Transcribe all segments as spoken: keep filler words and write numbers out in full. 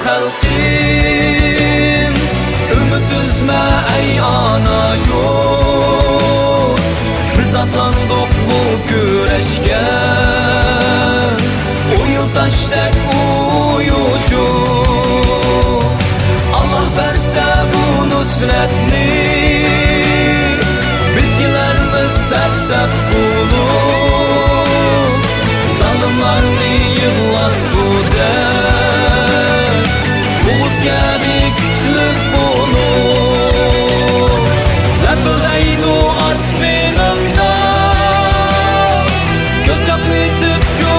خەلقىم، ئۈمىد ئۈزمە، ئەي ئانا يۇرت. بىز ئاتلاندۇق بۇ كۈرەشكە، ئويۇلتاشتەك ئۇيۇشۇپ. ئاللاھ بەرسە بۇ نۇسرەتنى، بىز كېلەرمىز سەپ-سەپ بولۇپ. زالىملارنى يىغلاتقۇدەك، ئوغۇز كەبى كۈچلۈك بولۇپ. لەپىلدەيدۇ ئاسمىنىڭدا، كۆز چاقنىتىپ شۇ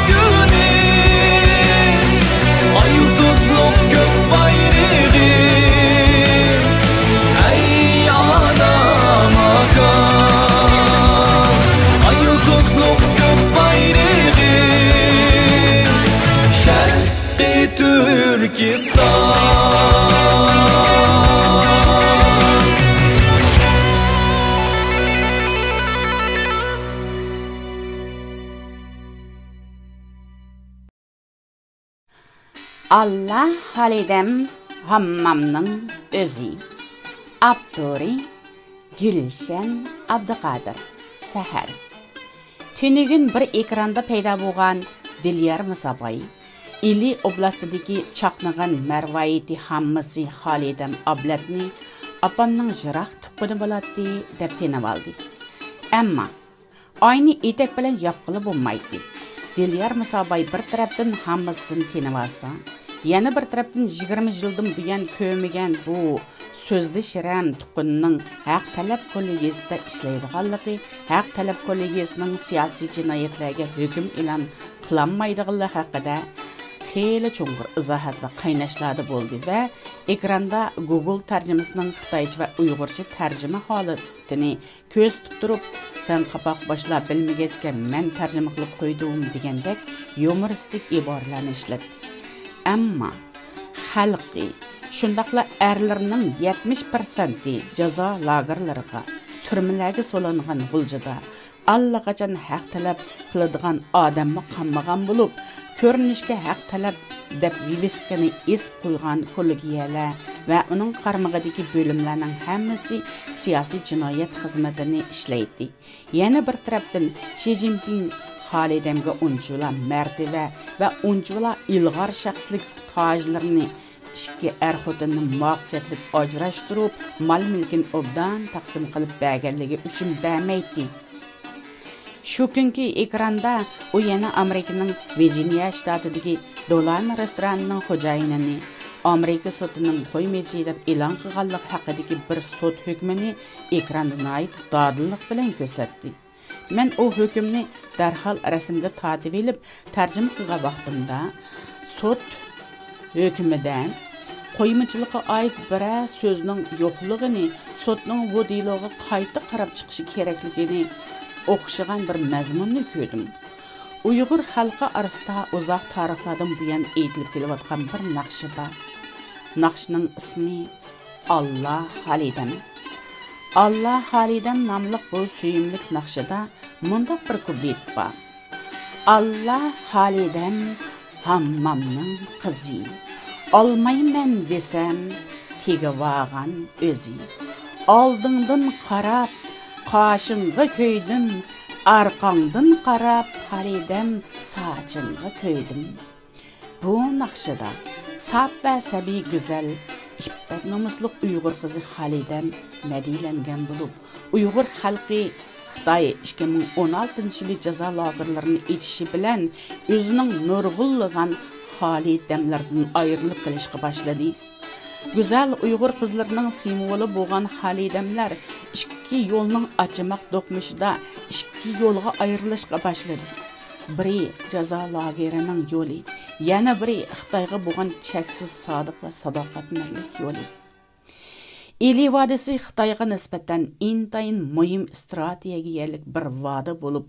كۈنى. ئاي يۇلتۇزلۇق كۆك بايرىغى، ئەي ئانا ماكان. ئاي يۇلتۇزلۇق كۆك بايرىغى، شەرقىي تۈركىستان. ئاللا خالىدەم ھاممامنىڭ ئۆزى. ئاپتورى گۈلشەن ئابدۇقادىر. سەھەر. تۈنۈگۈن بىر ئېكراندا پەيدا بولغان دىليار مۇساباي، ئىلى ئوبلاستىدىكى چاقنىغان مەرۋايىتى ھاممىسى خالىدەم ئابلەتنى ئاپامنىڭ يىراق تۇغقىنى بولاتتى، دەپ تېنىۋالدى. ئەمما ئاينى ئېتەك بىلەن ياپقىلى بولمايتتى. دىليار مۇساباي بىر تەرەپتىن ھاممىسىدىن تېنىۋالسا، يەنە بىر تەرەپتىن يىگىرمە يىلدىن بۇيان كۆرمىگەن بۇ سۆزلىشىرەم تۇغقىنىنىڭ ھەق تەلەپ كوللېگىيىسىدە ئىشلەيدىغانلىقى، ھەق تەلەپ كوللېگىيىسىنىڭ سىياسىي جىنايەتلەرگە ھۆكۈم ئېلان قىلالمايدىغانلىقى ھەققىدە خېلى چوڭقۇر ئىزاھات ۋە قايناشلاردا بولدى ۋە ئېكراندا گۇگل تەرجىمىسىنىڭ خىتايچە ۋە ئۇيغۇرچە تەرجىمە ھالىتىنى كۆرسىتىپ تۇرۇپ، سەن قاپاق باشلاپ بىلمىگەچكە مەن تەرجىمە قىلىپ قويدۇم دېگەندەك يۇمۇرىستىك ئىبارىلەرنى ئىشلەتتى. ئەمما خەلقى، شۇنداقلا ئەرلىرىنىڭ يەتمىش پىرسەنتى جازا لاگېرلىرىغا، تۈرمىلەرگە سولانغان غۇلجىدا ئاللىقاچان ھەق تەلەپ قىلىدىغان ئادەممۇ قالمىغان بولۇپ، كۆرۈنۈشكە ھەق تەلەپ دەپ ۋىۋىسكىنى ئېسىپ قويغان كوللېگىيەلەر ۋە ئۇنىڭ قارمىقىدىكى بۆلۈملەرنىڭ ھەممىسى سىياسىي جىنايەت خىزمىتىنى ئىشلەيتتى. يەنە بىر تەرەپتىن، شى جىنپىڭ خالىدەمگە ئۇنچىۋالا مەرتىۋە ۋە ئۇنچىۋالا ئىلغار شەخسلىك تاجلىرىنى، ئىككى ئەر-خوتۇننى مۇۋەپپەقىيەتلىك ئاجراشتۇرۇپ، مال-مۈلكىنى ئوبدان تەقسىم قىلىپ بەرگەنلىكى ئۈچۈن بەرمەيتتى. شۇ كۈنكى ئېكراندا ئۇ يەنە ئامېرىكىنىڭ ۋىرجىنىيە شتاتىدىكى دولان رېستورانىنىڭ خوجايىنىنى ئامېرىكا سوتىنىڭ قوي مېچى دەپ ئېلان قىلغانلىقى ھەققىدىكى بىر سوت ھۆكمىنى ئېكراندا ناھايىتى دادىللىق بىلەن كۆرسەتتى. مەن ئۇ ھۆكۈمنى دەرھال رەسىمگە تارتىۋېلىپ تەرجىمە قىلغان ۋاقتىمدا، سوت ھۆكمىدە قويمىچىلىققا ئائىت بىرەر سۆزنىڭ يوقلۇقىنى، سوتنىڭ بۇ دېلوغا قايتا قاراپ چىقىشى كېرەكلىكىنى ئوخشىغان بىر مەزمۇننى كۆردۈم. ئۇيغۇر خەلقى ئارىسىدا ئۇزاق تارىخلاردىن بۇيان ئېيتىلىپ كېلىۋاتقان بىر ناخشا بار. ناخشىنىڭ ئىسمى ئاللا خالىدەم. ئاللا خالىدەم ناملىق بۇ سۆيۈملۈك ناخشىدا مۇنداق بىر كۇپلېت بار: ئاللا خالىدەم ھاممامنىڭ قىزى، ئالمايمەن دېسەم تېگىۋالغان ئۆزى. ئالدىڭدىن قاراپ قاشىڭغا كۆيدۈم، ئارقاڭدىن قاراپ خالىدەم ساچىڭغا كۆيدۈم. بۇ ناخشىدا ساپ ۋە سەبىي گۈزەل، ئىپپەت-نومۇسلۇق ئۇيغۇر قىزى خالىدەم مەدھىيلەنگەن بولۇپ، ئۇيغۇر خەلقى خىتاي ئىككى مىڭ ئون ئالتىنچى يىلى جازا لاگېرلىرىنى ئېچىشى بىلەن ئۆزىنىڭ نۇرغۇنلىغان خالىدەملىرىدىن ئايرىلىپ قېلىشقا باشلىدى. گۈزەل ئۇيغۇر قىزلىرىنىڭ سىمۋولى بولغان خالىدەملەر ئىككى يولنىڭ ئاچىماق دوقمۇشىدا ئىككى يولغا ئايرىلىشقا باشلىدى. بىرى جازا لاگېرىنىڭ يولى، يەنە بىرى خىتايغا بولغان چەكسىز سادىق ۋە ساداقەتمەنلىك يولى. ئىلى ۋادىسى خىتايغا نىسبەتەن ئىنتايىن مۇھىم ئىستراتېگىيەلىك بىر ۋادى بولۇپ،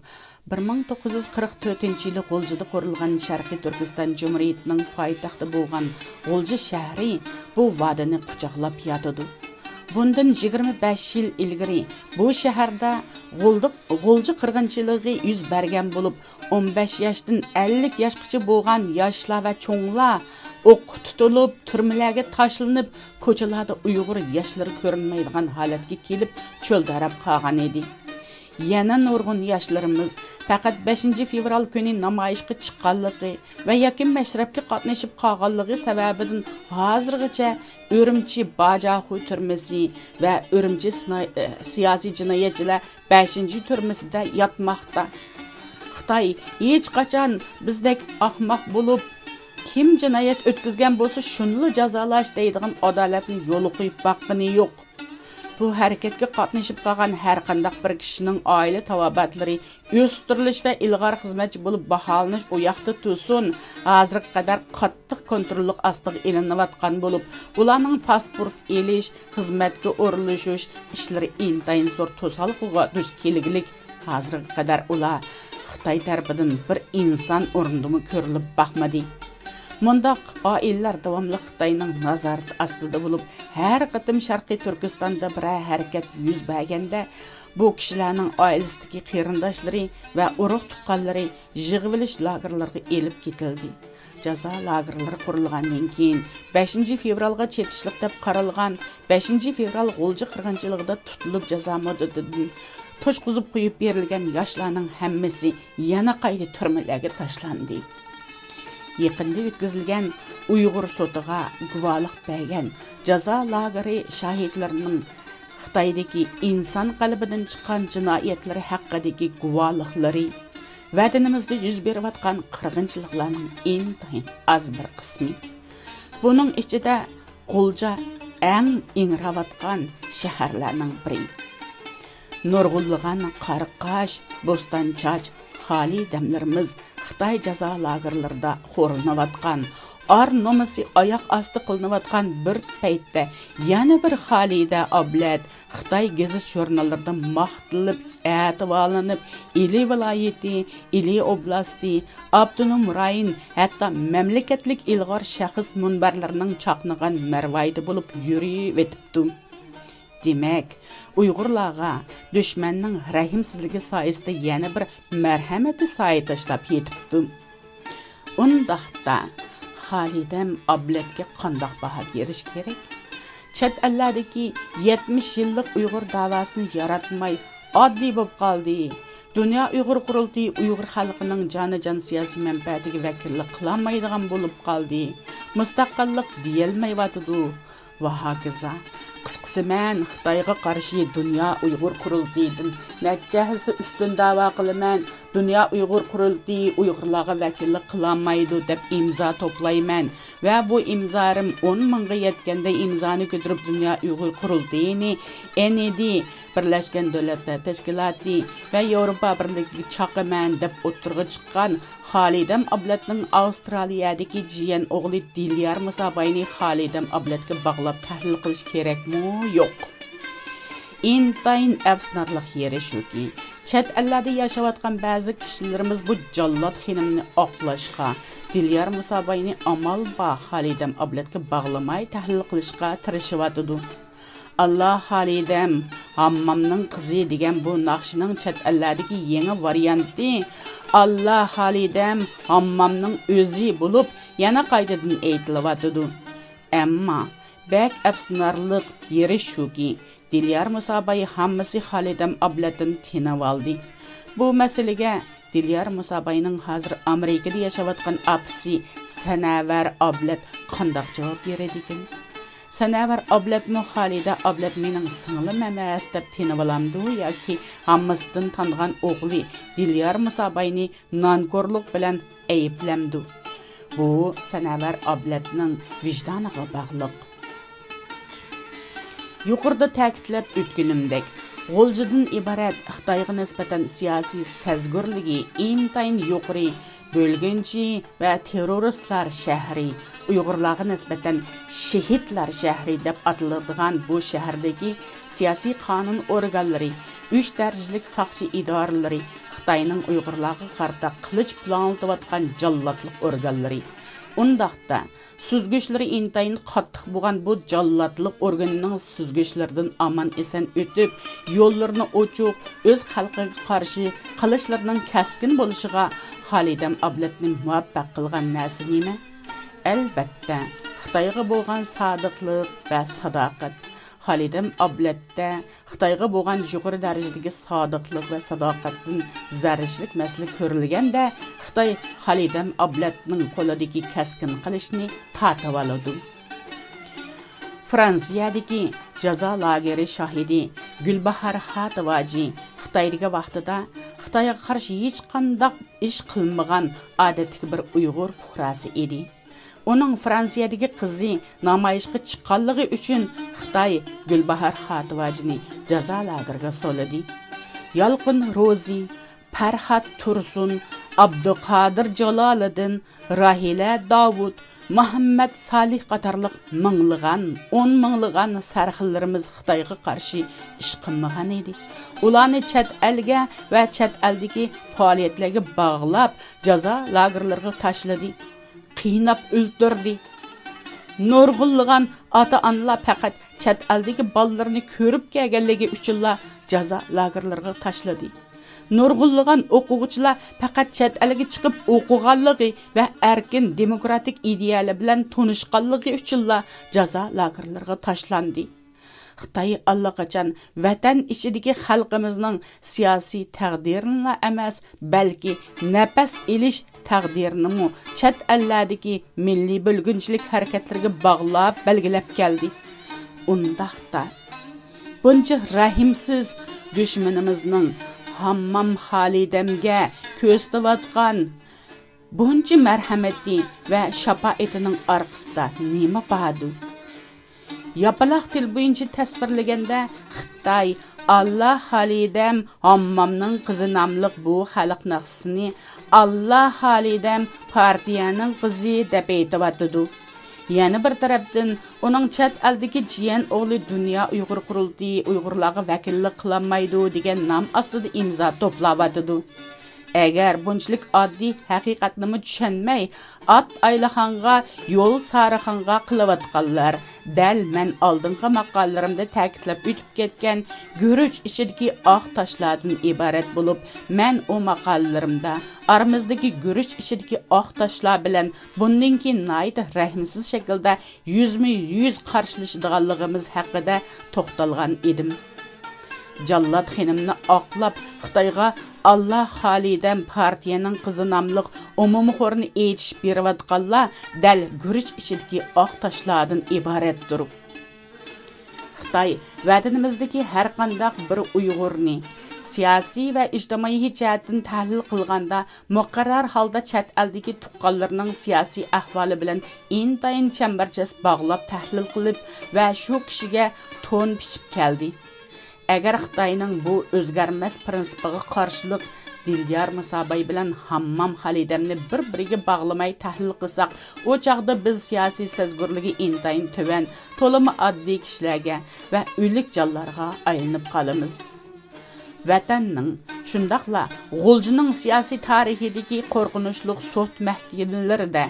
بىر مىڭ توققۇز يۈز قىرىق تۆتىنچى يىلى غۇلجىدا قۇرۇلغان شەرقىي تۈركىستان جۇمھۇرىيىتىنىڭ پايتەختى بولغان غۇلجا شەھىرى بۇ ۋادىنى قۇچاقلاپ ياتىدۇ. بۇندىن يىگىرمە بەش يىل ئىلگىرى بۇ شەھەردە غۇلجا، غۇلجا قىرغىنچىلىقى يۈز بەرگەن بولۇپ، ئون بەش ياشتىن ئەللىك ياشقىچە بولغان ياشلار ۋە چوڭلار ئوققا تۇتۇلۇپ، تۈرمىلەرگە تاشلىنىپ، كوچىلاردا ئۇيغۇر ياشلىرى كۆرۈنمەيدىغان ھالەتكە كېلىپ، چۆلدەرەپ قالغان ئىدى. يەنە نۇرغۇن ياشلىرىمىز پەقەت بەشىنچى فېۋرال كۈنى نامايىشقا چىققانلىقى ۋە ياكى مەشرەپكە قاتنىشىپ قالغانلىقى سەۋەبىدىن ھازىرغىچە ئۈرۈمچى باجاخۇ تۈرمىسى ۋە ئۈرۈمچى سىنا-، سىياسىي جىنايەتچىلەر بەشىنچى تۈرمىسىدە ياتماقتا. خىتاي ھېچقاچان بىزدەك ئاخماق بولۇپ، كىم جىنايەت ئۆتكۈزگەن بولسا، شۇنىلا جازالاش دەيدىغان ئادالەتنى يولغا قويۇپ باققىنى يوق. بۇ ھەرىكەتكە قاتنىشىپ قالغان ھەرقانداق بىر كىشىنىڭ ئائىلە تاۋابىئاتلىرى ئۆستۈرۈلۈش ۋە ئىلغار خىزمەتچى بولۇپ باھالىنىش ئۇ ياقتا تۇرسۇن، ھازىرغا قەدەر قاتتىق كونتروللۇق ئاستىغا ئېلىنىۋاتقان بولۇپ، ئۇلارنىڭ پاسپورت ئېلىش، خىزمەتكە ئورۇنلىشىش ئىشلىرى ئىنتايىن زور توسالغۇغا دۇچ كەلگىلىك. ھازىرغا قەدەر ئۇلار خىتاي تەرىپىدىن بىر ئىنسان ئورنىدىمۇ كۆرۈلۈپ باقمىدى. مۇنداق ئائىلىلەر داۋاملىق خىتاينىڭ نازارىتى ئاستىدا بولۇپ، ھەر قېتىم شەرقىي تۈركىستاندا بىرەر ھەرىكەت يۈز بەرگەندە، بۇ كىشىلەرنىڭ ئائىلىسىدىكى قېرىنداشلىرى ۋە ئۇرۇق-تۇغقانلىرى يىغىۋېلىش لاگېرلىرىغا ئېلىپ كېتىلدى. جازا لاگېرلىرى قۇرۇلغاندىن كېيىن، بەشىنچى فېۋرالغا چېتىشلىق دەپ قارالغان بەشىنچى فېۋرال غۇلجا قىرغىنچىلىقىدا تۇتۇلۇپ، جازا مۇددىتىدىن توشقۇزۇپ قويۇپ بېرىلگەن ياشلارنىڭ ھەممىسى يەنە قايتا تۈرمىلەرگە تاشلاندى. يېقىندا ئۆتكۈزۈلگەن ئۇيغۇر سوتىغا گۇۋاھلىق بەرگەن جازا لاگېرى شاھىتلىرىنىڭ خىتايدىكى ئىنسان قەلبىدىن چىققان جىنايەتلىرى ھەققىدىكى گۇۋاھلىقلىرى ۋەتىنىمىزدە يۈز بېرىۋاتقان قىرغىنچىلىقلارنىڭ ئىنتايىن ئاز بىر قىسمى. بۇنىڭ ئىچىدە غۇلجا ئەڭ ئىڭراۋاتقان شەھەرلەرنىڭ بىرى. نۇرغۇنلىغان قارا قاش، بوستان چاچ خالىدەملىرىمىز خىتاي جازا لاگېرلىرىدا خورلىنىۋاتقان، ئار نومۇسى ئاياق ئاستى قىلىنىۋاتقان بىر پەيتتە، يەنە بىر خالىدە ئابلەت خىتاي گېزىت-ژۇرناللىرىدا ماختىلىپ، ئەتىۋارلىنىپ، ئىلى ۋىلايىتى، ئىلى ئوبلاستى، ئاپتونوم رايون، ھەتتا مەملىكەتلىك ئىلغار شەخس مۇنبەرلىرىنىڭ چاقنىغان مەرۋايىتى بولۇپ يۈرۈۋېتىپتۇ. دېمەك، ئۇيغۇرلارغا دۈشمەننىڭ رەھىمسىزلىكى سايىسىدا يەنە بىر مەرھەمىتى سايە تاشلاپ يېتىپتۇ. ئۇنداقتا، خالىدەم ئابلەتكە قانداق باھا بېرىش كېرەك؟ چەت ئەللەردىكى يەتمىش يىللىق ئۇيغۇر دەۋاسىنى ياراتماي، ئاددىي بولۇپ قالدى. دۇنيا ئۇيغۇر قۇرۇلتىيى ئۇيغۇر خەلقىنىڭ جانىجان سىياسىي مەنپەئەتىگە ۋەكىللىك قىلالمايدىغان بولۇپ قالدى. مۇستەقىللىق دېيەلمەيۋاتىدۇ. ۋە ھاكازا. قىسقىسى، مەن خىتايغا قارشى دۇنيا ئۇيغۇر قۇرۇلتىيىدىن نەچچە ھەسسە ئۈستۈن دەۋا قىلىمەن. دۇنيا ئۇيغۇر قۇرۇلتىيى ئۇيغۇرلارغا ۋەكىللىك قىلالمايدۇ دەپ ئىمزا توپلايمەن ۋە بۇ ئىمزالىرىم ئون مىڭغا يەتكەندە ئىمزانى كۆتۈرۈپ دۇنيا ئۇيغۇر قۇرۇلتىيىنى، ئېن ئى دى، بىرلەشكەن دۆلەتلەر تەشكىلاتى ۋە ياۋروپا بىرلىكىگە چاقىمەن دەپ ئوتتۇرىغا چىققان خالىدەم ئابلەتنىڭ ئاۋسترالىيەدىكى جىيەن ئوغلى دىليار مۇساباينى خالىدەم ئابلەتكە باغلاپ تەھلىل قىلىش كېرەكمۇ يوق؟ ئىنتايىن ئەپسۇسلىنارلىق يېرى شۇكى، چەت ئەللەردە ياشاۋاتقان بەزى كىشىلىرىمىز بۇ جاللات خېنىمنى ئاقلاشقا، دىليار مۇساباينى ئامال بار خالىدەم ئابلەتكە باغلىماي تەھلىل قىلىشقا تىرىشىۋاتىدۇ. ئاللا خالىدەم، ھاممامنىڭ قىزى دېگەن بۇ ناخشىنىڭ چەت ئەللەردىكى يېڭى ۋارىيانتى ئاللا خالىدەم، ھاممامنىڭ ئۆزى بولۇپ، يەنە قايتىدىن ئېيتىلىۋاتىدۇ. ئەمما بەك ئەپسۇسلىنارلىق يېرى شۇكى، دىليار مۇساباي ھاممىسى خالىدەم ئابلەتتىن تېنىۋالدى. بۇ مەسىلىگە دىليار مۇساباينىڭ ھازىر ئامېرىكىدا ياشاۋاتقان ئاپىسى سەنەۋەر ئابلەت قانداق جاۋاب بېرىدىكىن؟ سەنەۋەر ئابلەتمۇ خالىدە ئابلەت مېنىڭ سىڭلىم ئەمەس دەپ تېنىۋالامدۇ ياكى ھاممىسىدىن تانغان ئوغلى دىليار مۇساباينى نانكورلۇق بىلەن ئەيىبلەمدۇ؟ بۇ سەنەۋەر ئابلەتنىڭ ۋىجدانىغا باغلىق. يۇقىرىدا تەكىتلەپ ئۆتكىنىمدەك، غۇلجىدىن ئىبارەت خىتايغا نىسبەتەن سىياسىي سەزگۈرلۈكى ئىنتايىن يۇقىرى، بۆلگۈنچى ۋە تېررورىستلار شەھىرى، ئۇيغۇرلارغا نىسبەتەن شېھىتلار شەھىرى دەپ ئاتىلىدىغان بۇ شەھەردىكى سىياسىي قانۇن ئورگانلىرى، ئۈچ دەرىجىلىك ساقچى ئىدارىلىرى خىتاينىڭ ئۇيغۇرلارغا قارىتا قىلىچ پۇلاڭلىتىۋاتقان جاللاتلىق ئورگانلىرى، ئۇنداقتا، سۈزگۈچلىرى ئىنتايىن قاتتىق بولغان بۇ جاللاتلىق ئورگىنىنىڭ سۈزگۈچلىرىدىن ئامان-ئېسەن ئۆتۈپ، يوللىرىنى ئوچۇق، ئۆز خەلقىگە قارشى قىلىشلىرىنىڭ كەسكىن بولۇشىغا خالىدەم ئابلەتنى مۇۋەپپەق قىلغان نەرسە نېمە؟ ئەلۋەتتە، خىتايغا بولغان سادىقلىق ۋە ساداقەت. خالىدەم ئابلەتتە خىتايغا بولغان يۇقىرى دەرىجىدىكى سادىقلىق ۋە ساداقەتتىن زەررىچىلىك مەسىلە كۆرۈلگەندە، خىتاي خالىدەم ئابلەتنىڭ قولىدىكى كەسكىن قىلىچنى تارتىۋالىدۇ. فرانسىيەدىكى جازا لاگېرى شاھىدى گۈلباھار خاتىۋاجى خىتايدىكى ۋاقتىدا خىتايغا قارشى ھېچقانداق ئىش قىلمىغان ئادەتتىكى بىر ئۇيغۇر پۇقراسى ئىدى. ئۇنىڭ فرانسىيەدىكى قىزى نامايىشقا چىققانلىقى ئۈچۈن خىتاي گۈلباھار خاتىۋاجىنى جازا لاگېرىغا سولىدى. يالقۇن روزى، پەرھات تۇرسۇن، ئابدۇقادىر جالالىدىن، راھىلە داۋۇت، مۇھەممەد سالىھ قاتارلىق مىڭلىغان، ئون مىڭلىغان سەرخىللىرىمىز خىتايغا قارشى ئىش قىلمىغان ئىدى. ئۇلارنى چەت ئەلگە ۋە چەت ئەلدىكى پائالىيەتلەرگە باغلاپ، جازا لاگېرلىرىغا تاشلىدى. قىيناپ ئۆلتۈردى. نۇرغۇنلىغان ئاتا-ئانىلار پەقەت چەت ئەلدىكى بالىلىرىنى كۆرۈپ كەلگەنلىكى ئۈچۈنلا جازا لاگېرلىرىغا تاشلىدى. نۇرغۇنلىغان ئوقۇغۇچىلار پەقەت چەت ئەلگە چىقىپ ئوقۇغانلىقى ۋە ئەركىن دېموكراتىك ئىدىيەلەر بىلەن تونۇشقانلىقى ئۈچۈنلا جازا لاگېرلىرىغا تاشلاندى. خىتاي ئاللىقاچان ۋەتەن ئىچىدىكى خەلقىمىزنىڭ سىياسىي تەقدىرىنىلا ئەمەس، بەلكى نەپەس ئېلىش تەقدىرىنىمۇ چەت ئەللەردىكى مىللىي بۆلگۈنچىلىك ھەرىكەتلىرىگە باغلاپ بەلگىلەپ كەلدى. ئۇنداقتا، بۇنچە رەھىمسىز دۈشمىنىمىزنىڭ ھاممام خالىدەمگە كۆرسىتىۋاتقان بۇنچە مەرھەمىتى ۋە شاپائىتىنىڭ ئارقىسىدا نېمە باردۇ؟ ياپىلاق تىل بويىچە تەسۋىرلىگەندە، خىتاي ئاللا خالىدەم ھاممامنىڭ قىزى ناملىق بۇ خەلق ناخشىسىنى ئاللا خالىدەم پارتىيەنىڭ قىزى دەپ ئېيتىۋاتىدۇ. يەنە بىر تەرەپتىن، ئۇنىڭ چەت ئەلدىكى جىيەن ئوغلى دۇنيا ئۇيغۇر قۇرۇلتىيى ئۇيغۇرلارغا ۋەكىللىك قىلالمايدۇ دېگەن نام ئاستىدا ئىمزا توپلاۋاتىدۇ. ئەگەر بۇنچىلىك ئاددىي ھەقىقەتنىمۇ چۈشەنمەي، ئات ئايلىخانغا، يول سارىخانغا قىلىۋاتقانلار، دەل مەن ئالدىنقى ماقالىلىرىمدە تەكىتلەپ ئۆتۈپ كەتكەن گۈرۈچ ئىچىدىكى ئاق تاشلاردىن ئىبارەت بولۇپ، مەن ئۇ ماقالىلىرىمدە ئارىمىزدىكى گۈرۈچ ئىچىدىكى ئاق تاشلار بىلەن بۇندىن كېيىن ناھايىتى رەھىمسىز شەكىلدە يۈزمۇ يۈز قارشىلىشىدىغانلىقىمىز ھەققىدە توختالغان ئىدىم. جاللات خېنىمنى ئاقلاپ، خىتايغا ئاللا خالىدەم پارتىيەنىڭ قىزى ناملىق ئومۇمخورنى ئېيتىش بېرىۋاتقانلار دەل گۈرۈچ ئىچىدىكى ئاق تاشلاردىن ئىبارەتتۇر. خىتاي ۋەتىنىمىزدىكى ھەرقانداق بىر ئۇيغۇرنى سىياسىي ۋە ئىجتىمائىي جەھەتتىن تەھلىل قىلغاندا، مۇقەررەر ھالدا چەت ئەلدىكى تۇغقانلىرىنىڭ سىياسىي ئەھۋالى بىلەن ئىنتايىن چەمبەرچاس باغلاپ تەھلىل قىلىپ ۋە شۇ كىشىگە تون پىچىپ كەلدى. ئەگەر خىتاينىڭ بۇ ئۆزگەرمەس پىرىنسىپىغا قارشىلىق دىليار مۇساباي بىلەن ھاممام خالىدەمنى بىر-بىرىگە باغلىماي تەھلىل قىلساق، ئۇ چاغدا بىز سىياسىي سەزگۈرلۈكى ئىنتايىن تۆۋەن، تولىمۇ ئاددىي كىشىلەرگە ۋە ئۆلۈك جانلارغا ئايلىنىپ قالىمىز. ۋەتەننىڭ، شۇنداقلا غۇلجىنىڭ سىياسىي تارىخىدىكى قورقۇنچلۇق سوت مەھكىمىلىرىدە،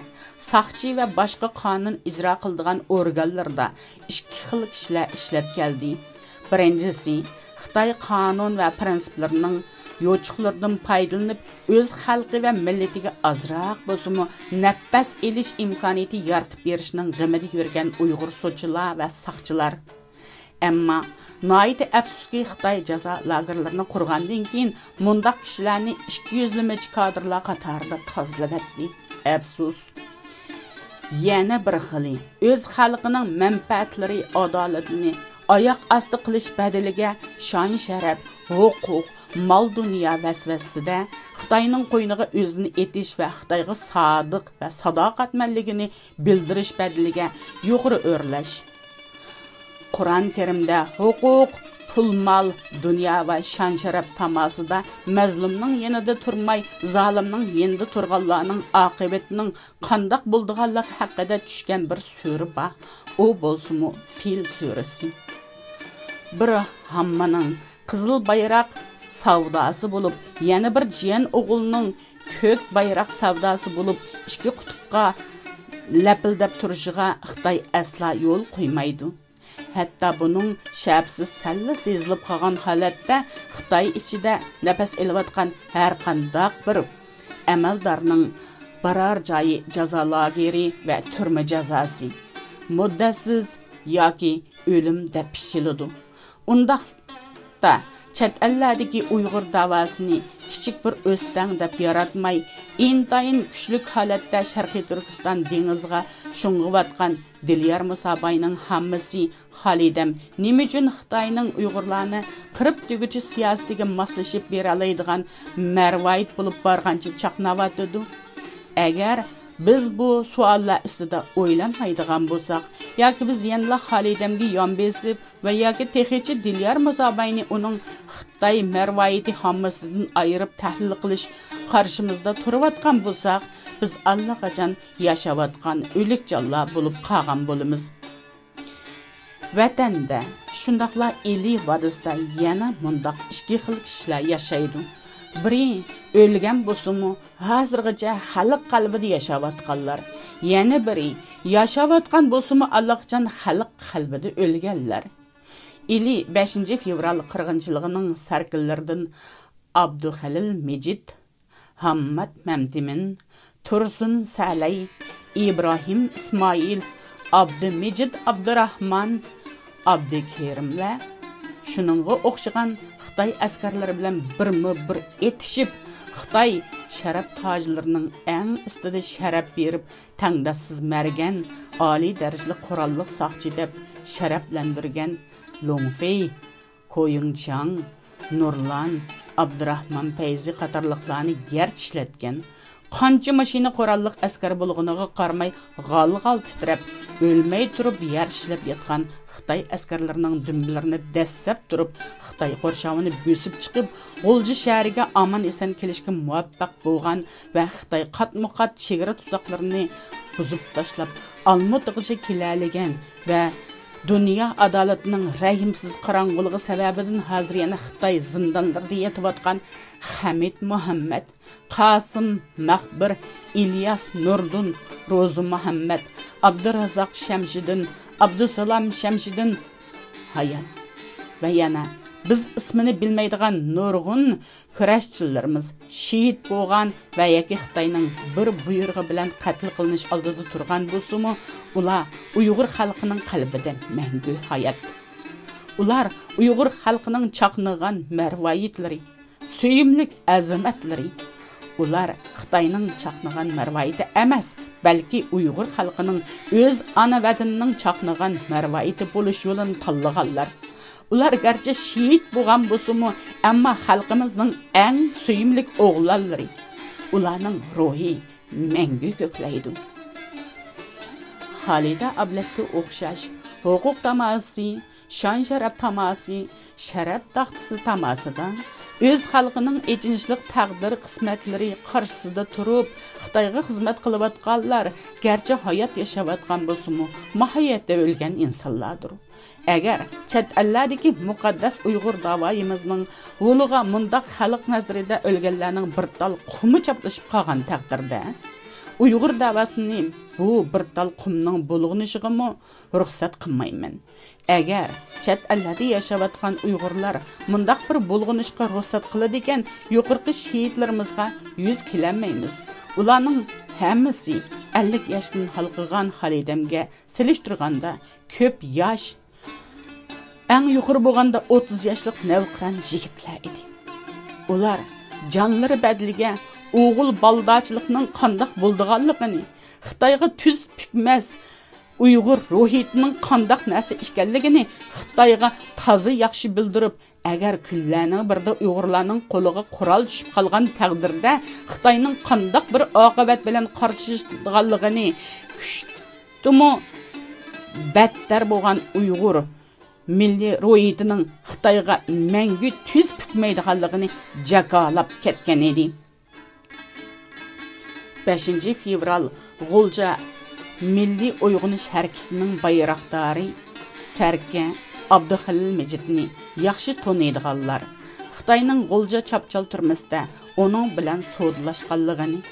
ساقچى ۋە باشقا قانۇن ئىجرا قىلىدىغان ئورگانلىرىدا ئىككى خىل كىشىلەر ئىشلەپ كەلدى. بىرىنچىسى، خىتاي قانۇن ۋە پىرىنسىپلىرىنىڭ يوچۇقلىرىدىن پايدىلىنىپ، ئۆز خەلقى ۋە مىللىتىگە ئازراق بولسىمۇ نەپەس ئېلىش ئىمكانىيىتى يارىتىپ بېرىشنىڭ غېمىدە يۈرگەن ئۇيغۇر سوتچىلار ۋە ساقچىلار. ئەمما ناھايىتى ئەپسۇسكى، خىتاي جازا لاگېرلىرىنى قۇرغاندىن كېيىن مۇنداق كىشىلەرنى ئىككى يۈزلىمىچە كادىرلار قاتارىدا تازىلىۋەتتى. ئەپسۇس. يەنە بىر خىلى، ئۆز خەلقىنىڭ مەنپەئەتلىرى، ئادالىتىنى ئاياق ئاستى قىلىش بەدىلىگە شان-شەرەپ، ھوقۇق، مال-دۇنيا ۋەسۋەسىسىدە خىتاينىڭ قوينىغا ئۆزىنى ئېتىش ۋە خىتايغا سادىق ۋە ساداقەتمەنلىكىنى بىلدۈرۈش بەدىلىگە يۇقىرى ئۆرلەش. قۇرئان كەرىمدە ھوقۇق، پۇل-مال، دۇنيا ۋە شان-شەرەپ تاماسىدا مەزلۇمنىڭ يېنىدا تۇرماي، زالىمنىڭ يېنىدا تۇرغانلارنىڭ ئاقىۋىتىنىڭ قانداق بولىدىغانلىقى ھەققىدە چۈشكەن بىر سۈرە بار. ئۇ بولسىمۇ فىل سۈرىسى. بىر ھاممىنىڭ قىزىل بايراق سەۋداسى بولۇپ، يەنە بىر جىيەن ئوغۇلنىڭ كۆك بايراق سەۋداسى بولۇپ، ئىككى قۇتۇپقا لەپىلدەپ تۇرۇشىغا خىتاي ئەسلا يول قويمايدۇ. ھەتتا بۇنىڭ شەپىسى سەللا سېزىلىپ قالغان ھالەتتە خىتاي ئىچىدە نەپەس ئېلىۋاتقان ھەرقانداق بىر ئەمەلدارنىڭ بارار جايى جازا لاگېرى ۋە تۈرمە جازاسى، مۇددەتسىز ياكى ئۆلۈم دەپ پىچىلىدۇ. ئۇنداقتا چەت ئەللەردىكى ئۇيغۇر داۋاسىنى كىچىك بىر ئۆستەڭ دەپ ياراتماي، ئىنتايىن كۈچلۈك ھالەتتە شەرقىي تۈركىستان دېڭىزىغا شۇڭغۇۋاتقان دىليار مۇساباينىڭ ھاممىسى خالىدەم نېمە ئۈچۈن خىتاينىڭ ئۇيغۇرلارنى قىرىپ تۈگىتىش سىياسىتىگە ماسلىشىپ بېرەلەيدىغان مەرۋايىت بولۇپ بارغانچە چاقناۋاتىدۇ؟ ئەگەر بىز بۇ سوئاللار ئۈستىدە ئويلانمايدىغان بولساق، ياكى بىز يەنىلا خالىدەمگە يان بېسىپ ۋە ياكى تېخىچە دىليار مۇساباينى ئۇنىڭ خىتاي مەرۋايىتى ھاممىسىدىن ئايرىپ تەھلىل قىلىش قارىشىمىزدا تۇرۇۋاتقان بولساق، بىز ئاللىقاچان ياشاۋاتقان ئۆلۈك جانلار بولۇپ قالغان بولىمىز. ۋەتەندە، شۇنداقلا ئىلى ۋادىسىدا يەنە مۇنداق ئىككى خىل كىشىلەر ياشايدۇ. بىرى ئۆلگەن بولسىمۇ، ھازىرغىچە خەلق قەلبىدە ياشاۋاتقانلار. يەنە بىرى ياشاۋاتقان بولسىمۇ، ئاللىقاچان خەلق قەلبىدە ئۆلگەنلەر. ئىلى بەشىنچى فېۋرال قىرغىنچىلىقىنىڭ سەركىلىرىدىن ئابدۇخېلىل مىجىت، ھاممات مەمتىمىن، تۇرسۇن سەلەي، ئىبراھىم ئىسمائىل، ئابدۇمىجىت ئابدۇراخمان، ئابدۇكېرىم ۋە شۇنىڭغا ئوخشىغان خىتاي ئەسكەرلىرى بىلەن بىرمۇ بىر ئېتىشىپ، خىتاي شەرەپ تاجلىرىنىڭ ئەڭ ئۈستىدە شەرەپ بېرىپ، تەڭداشسىز مەرگەن، ئالىي دەرىجىلىك قوراللىق ساقچى دەپ شەرەپلەندۈرگەن لۇڭفېي، كويىڭچياڭ، نۇرلان، ئابدۇراخمان پەيزى قاتارلىقلارنى يەر چىشلەتكەن، قانچە ماشىنا قوراللىق ئەسكەر بولغىنىغا قارىماي، غال-غال تىترەپ، ئۆلمەي تۇرۇپ يەر چىشلەپ ياتقان خىتاي ئەسكەرلىرىنىڭ دۈمبىلىرىنى دەسسەپ تۇرۇپ، خىتاي قورشاۋىنى بۆسۈپ چىقىپ، غۇلجا شەھىرىگە ئامان-ئېسەن كېلىشكە مۇۋەپپەق بولغان ۋە خىتاي قاتمۇ-قات چېگرا تۇزاقلىرىنى بۇزۇپ تاشلاپ، ئالمۇتىغىچە كېلەلىگەن ۋە دۇنيا ئادالىتىنىڭ رەھىمسىز قاراڭغۇلۇقى سەۋەبىدىن ھازىر يەنە خىتاي زىندانلىرىدا يېتىۋاتقان خەمىت مۇھەممەد، قاسىم مەخبىر، ئىلياس نۇردىن، روزى مۇھەممەد، ئابدۇرازاق شەمشىدىن، ئابدۇسالام شەمشىدىن ھايات. ۋە يەنە بىز ئىسمىنى بىلمەيدىغان نۇرغۇن كۈرەشچىلىرىمىز شېھىت بولغان ۋە ياكى خىتاينىڭ بىر بۇيرۇقى بىلەن قەتل قىلىنىش ئالدىدا تۇرغان بولسىمۇ، ئۇلار ئۇيغۇر خەلقىنىڭ قەلبىدە مەڭگۈ ھايات. ئۇلار ئۇيغۇر خەلقىنىڭ چاقنىغان مەرۋايىتلىرى، سۆيۈملۈك ئەزىمەتلىرى. ئۇلار خىتاينىڭ چاقنىغان مەرۋايىتى ئەمەس، بەلكى ئۇيغۇر خەلقىنىڭ ئۆز ئانا ۋەتىنىنىڭ چاقنىغان مەرۋايىتى بولۇش يولىنى تاللىغانلار. ئۇلار گەرچە شېھىت بولغان بولسىمۇ، ئەمما خەلقىمىزنىڭ ئەڭ سۆيۈملۈك ئوغلانلىرى. ئۇلارنىڭ روھى مەڭگۈ كۆكلەيدۇ. خالىدە ئابلەتكە ئوخشاش ھوقۇق تاماسىسى، شان-شەرەپ تاماسىسى، شەرەپ تاختىسى تاماسىدا ئۆز خەلقىنىڭ ئېچىنىشلىق تەقدىر-قىسمەتلىرى قارشىسىدا تۇرۇپ، خىتايغا خىزمەت قىلىۋاتقانلار گەرچە ھايات ياشاۋاتقان بولسىمۇ، ماھىيەتتە ئۆلگەن ئىنسانلاردۇر. ئەگەر چەت ئەللەردىكى مۇقەددەس ئۇيغۇر داۋايىمىزنىڭ ھولىغا مۇنداق خەلق نەزىرىدە ئۆلگەنلەرنىڭ بىر تال قۇمى چاپلىشىپ قالغان تەقدىردە، ئۇيغۇر داۋاسىنى بۇ بىر تال قۇمنىڭ بۇلغىنىشىغىمۇ رۇخسەت قىلمايمەن. ئەگەر چەت ئەللەردە ياشاۋاتقان ئۇيغۇرلار مۇنداق بىر بۇلغىنىشقا رۇخسەت قىلىدىكەن، يۇقىرىقى شېھىتلىرىمىزغا يۈز كېلەلمەيمىز. ئۇلارنىڭ ھەممىسى ئەللىك ياشتىن ھالقىغان خالىدەمگە سېلىشتۇرغاندا كۆپ ياش، ئەڭ يۇقىرى بولغاندا ئوتتۇز ياشلىق نەۋقىران يىگىتلەر ئىدى. ئۇلار جانلىرى بەدىلىگە ئوغۇل بالىدارچىلىقنىڭ قانداق بولىدىغانلىقىنى، خىتايغا تۈز پۈكمەس ئۇيغۇر روھىيىتىنىڭ قانداق نەرسە ئىكەنلىكىنى خىتايغا تازا ياخشى بىلدۈرۈپ، ئەگەر كۈنلەرنىڭ بىرىدە ئۇيغۇرلارنىڭ قولىغا قورال چۈشۈپ قالغان تەقدىردە، خىتاينىڭ قانداق بىر ئاقىۋەت بىلەن قارشىلىشىدىغانلىقىنى كۈچتىمۇ بەتتەر بولغان ئۇيغۇر مىللىي روھىيىتىنىڭ خىتايغا مەڭگۈ تۈز پۈكمەيدىغانلىقىنى جاكارلاپ كەتكەن ئىدى. بەشىنچى فېۋرال غۇلجا مىللىي ئويغىنىش ھەرىكىتىنىڭ بايراقدارى، سەركە ئابدۇخېلىل مىجىتنى ياخشى تونۇيدىغانلار خىتاينىڭ غۇلجا چاپچال تۈرمىسىدە ئۇنىڭ بىلەن سودىلاشقانلىقىنى،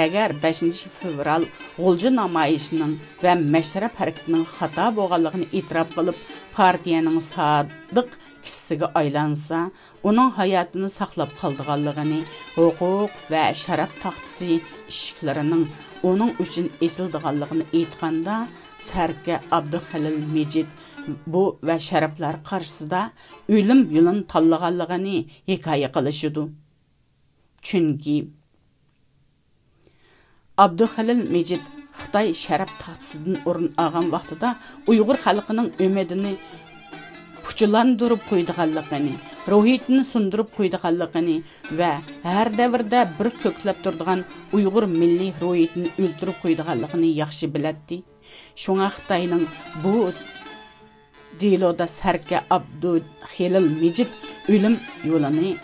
ئەگەر بەشىنچى فېۋرال غۇلجا نامايىشىنىڭ ۋە مەشرەپ ھەرىكىتىنىڭ خاتا بولغانلىقىنى ئېتىراپ قىلىپ، پارتىيەنىڭ سادىق كىشىسىگە ئايلانسا، ئۇنىڭ ھاياتىنى ساقلاپ قالىدىغانلىقىنى، ھوقۇق ۋە شەرەپ تاختىسى ئىشىكلىرىنىڭ ئۇنىڭ ئۈچۈن ئېچىلىدىغانلىقىنى ئېيتقاندا، سەركە ئابدۇخېلىل مىجىت بۇ ۋە شەرەپلەر قارشىسىدا ئۆلۈم يولىنى تاللىغانلىقىنى ھېكايە قىلىشىدۇ. چۈنكى ئابدۇخېلىل مىجىت خىتاي شەرەپ تاختىسىدىن ئورۇن ئالغان ۋاقتىدا ئۇيغۇر خەلقىنىڭ ئۈمىدىنى پۇچىلاندۇرۇپ قويىدىغانلىقىنى، روھىيىتىنى سۇندۇرۇپ قويىدىغانلىقىنى ۋە ھەر دەۋردە بىر كۆكلەپ تۇرىدىغان ئۇيغۇر مىللىي روھىيىتىنى ئۆلتۈرۈپ قويىدىغانلىقىنى ياخشى بىلەتتى. شۇڭا خىتاينىڭ بۇ دېلودا سەركە ئابدۇخېلىل مىجىت ئۆلۈم يولىنى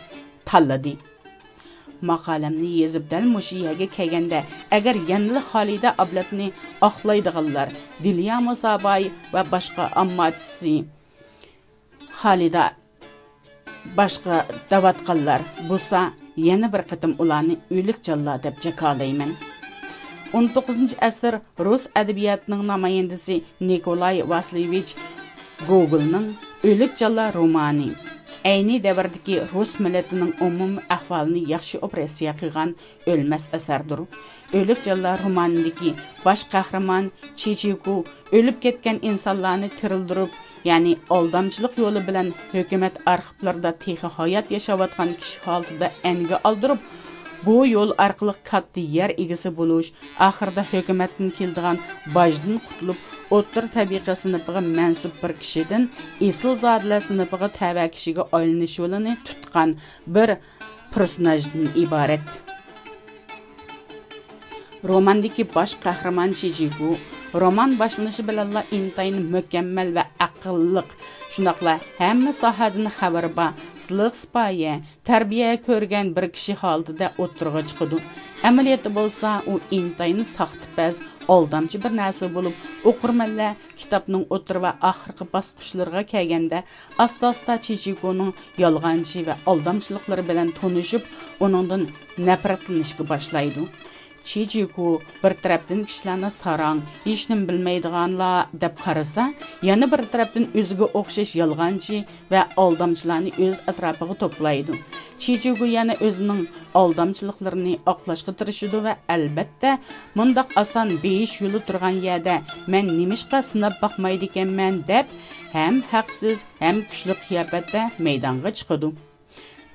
تاللىدى. ماقالەمنى يېزىپ دەل مۇشۇ يەرگە كەلگەندە، ئەگەر يەنىلا خالىدە ئابلەتنى ئاقلايدىغانلار، دىليا مۇساباي ۋە باشقا ئامماتسى خالىدە باشقا دەۋاتقانلار بولسا، يەنە بىر قېتىم ئۇلارنى ئۆلۈك جانلار دەپ جاكارلايمەن. ئون توققۇزىنچى ئەسىر رۇس ئەدەبىياتىنىڭ نامايەندىسى نىكولاي ۋاسىليېۋىچ گوگولنىڭ ئۆلۈك جانلار رومانى ئەينى دەۋردىكى رۇس مىللىتىنىڭ ئومۇمىي ئەھۋالىنى ياخشى ئوپېراتسىيە قىلغان ئۆلمەس ئەسەردۇر. ئۆلۈك جانلار رومانىدىكى باش قەھرىمان چىچىكو ئۆلۈپ كەتكەن ئىنسانلارنى تىرىلدۈرۈپ، يەنى ئالدامچىلىق يولى بىلەن ھۆكۈمەت ئارخىپلىرىدا تېخى ھايات ياشاۋاتقان كىشى ھالىتىدە ئەنگە ئالدۇرۇپ، بۇ يول ئارقىلىق كاتتا يەر ئىگىسى بولۇش، ئاخىرىدا ھۆكۈمەتتىن كېلىدىغان باجدىن قۇتۇلۇپ، ئوتتۇرا تەبىقە سىنىپىغا مەنسۇپ بىر كىشىدىن ئېسىلزادىلەر سىنىپىغا تەۋە كىشىگە ئايلىنىش يولىنى تۇتقان بىر پېرسوناژدىن ئىبارەت. روماندىكى باش قەھرىمان چىچىگو رومان باشلىنىشى بىلەنلا ئىنتايىن مۇكەممەل ۋە ئەقىللىق، شۇنداقلا ھەممە ساھەدىن خەۋىرى بار، سىلىق سىپايە، تەربىيە كۆرگەن بىر كىشى ھالىتىدە ئوتتۇرىغا چىقىدۇ. ئەمەلىيەتتە بولسا ئۇ ئىنتايىن ساختىپەز، ئالدامچى بىر نەرسە بولۇپ، ئوقۇرمەنلەر كىتابنىڭ ئوتتۇرا ۋە ئاخىرقى باسقۇچلىرىغا كەلگەندە، ئاستا-ئاستا چىچىگونىڭ يالغانچى ۋە ئالدامچىلىقلىرى بىلەن تونۇشۇپ، ئۇنىڭدىن نەپرەتلىنىشكە باشلايدۇ. چىچىگو بىر تەرەپتىن كىشىلەرنى ساراڭ، ھېچنېمە بىلمەيدىغانلار دەپ قارىسا، يەنە بىر تەرەپتىن ئۆزىگە ئوخشاش يالغانچى ۋە ئالدامچىلارنى ئۆز ئەتراپىغا توپلايدۇ. چىچىگو يەنە ئۆزىنىڭ ئالدامچىلىقلىرىنى ئاقلاشقا تىرىشىدۇ ۋە ئەلۋەتتە، مۇنداق ئاسان بېيىش يولى تۇرغان يەردە مەن نېمىشقا سىناپ باقمايدىكەنمەن دەپ، ھەم ھەقسىز، ھەم كۈچلۈك قىياپەتتە مەيدانغا چىقىدۇ.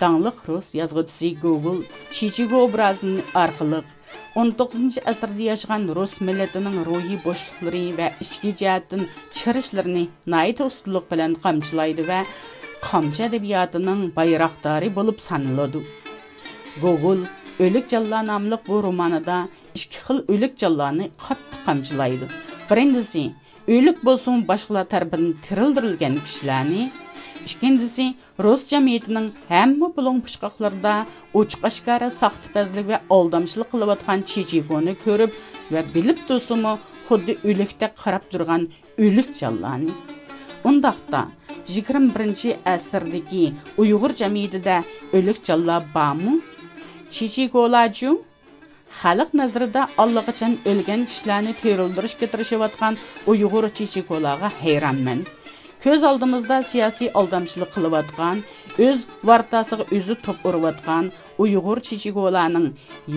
داڭلىق رۇس يازغۇچىسى گوگول چىچىگو ئوبرازىنى ئارقىلىق ئون توققۇزىنچى ئەسىردە ياشىغان رۇس مىللىتىنىڭ روھىي بوشلۇقلىرى ۋە ئىچكى جەھەتتىن چىرىشلىرىنى ناھايىتى ئۇستىلىق بىلەن قامچىلايدۇ ۋە قامچا ئەدەبىياتىنىڭ بايراقدارى بولۇپ سانىلىدۇ. گوگول ئۆلۈك جانلار ناملىق بۇ رومانىدا ئىككى خىل ئۆلۈك جانلارنى قاتتىق قامچىلايدۇ. بىرىنچىسى، ئۆلۈك بولسىمۇ باشقىلار تەرىپىدىن تىرىلدۈرۈلگەن كىشىلەرنى، ئىككىنچىسى، رۇس جەمئىيىتىنىڭ ھەممە بۇلۇڭ-پۇچقاقلىرىدا ئوچۇق-ئاشكارا ساختىپەزلىك ۋە ئالدامچىلىق قىلىۋاتقان چىچىگونى كۆرۈپ ۋە بىلىپ تۇرسىمۇ، خۇددى ئۆلۈكتەك قاراپ تۇرغان ئۆلۈك جانلارنى. ئۇنداقتا، يىگىرمە بىرىنچى ئەسىردىكى ئۇيغۇر جەمئىيىتىدە ئۆلۈك جانلار بارمۇ؟ چىچىگولارچۇ؟ خەلق نەزىرىدە ئاللىقاچان ئۆلگەن كىشىلەرنى تىرىلدۈرۈشكە تىرىشىۋاتقان ئۇيغۇر چىچىگولارغا ھەيرانمەن. كۆز ئالدىمىزدا سىياسىي ئالدامچىلىق قىلىۋاتقان، ئۆز ۋارتاسىغا ئۆزى توپ ئۇرۇۋاتقان ئۇيغۇر چىچىگولارنىڭ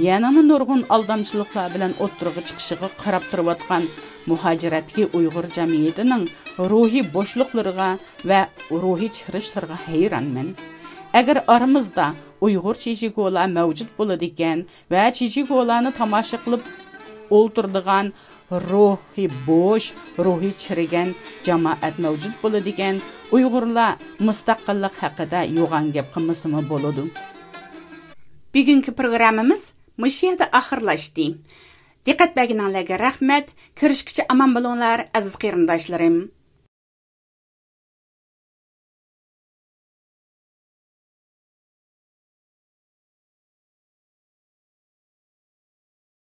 يەنىمۇ نۇرغۇن ئالدامچىلىقلار بىلەن ئوتتۇرىغا چىقىشىغا قاراپ تۇرۇۋاتقان مۇھاجىرەتتىكى ئۇيغۇر جەمئىيىتىنىڭ روھىي بوشلۇقلىرىغا ۋە روھىي چىرىشلىرىغا ھەيرانمەن. ئەگەر ئارىمىزدا ئۇيغۇر چىچىگولار مەۋجۇت بولىدىكەن، ۋە چىچىگولارنى تاماشا قىلىپ ئولتۇرىدىغان روھى بوش، روھى چىرىگەن جامائەت مەۋجۇت بولىدىكەن، ئۇيغۇرلار مۇستەقىللىق ھەققىدە يوغان گەپ قىلمىسىمۇ بولىدۇ. بۈگۈنكى پروگراممىمىز مۇشۇ يەردە ئاخىرلاشتى. دىققەت بەرگىنىڭلارغا رەھمەت. كۆرۈشكىچە ئامان بولۇڭلار، ئەزىز قېرىنداشلىرىم.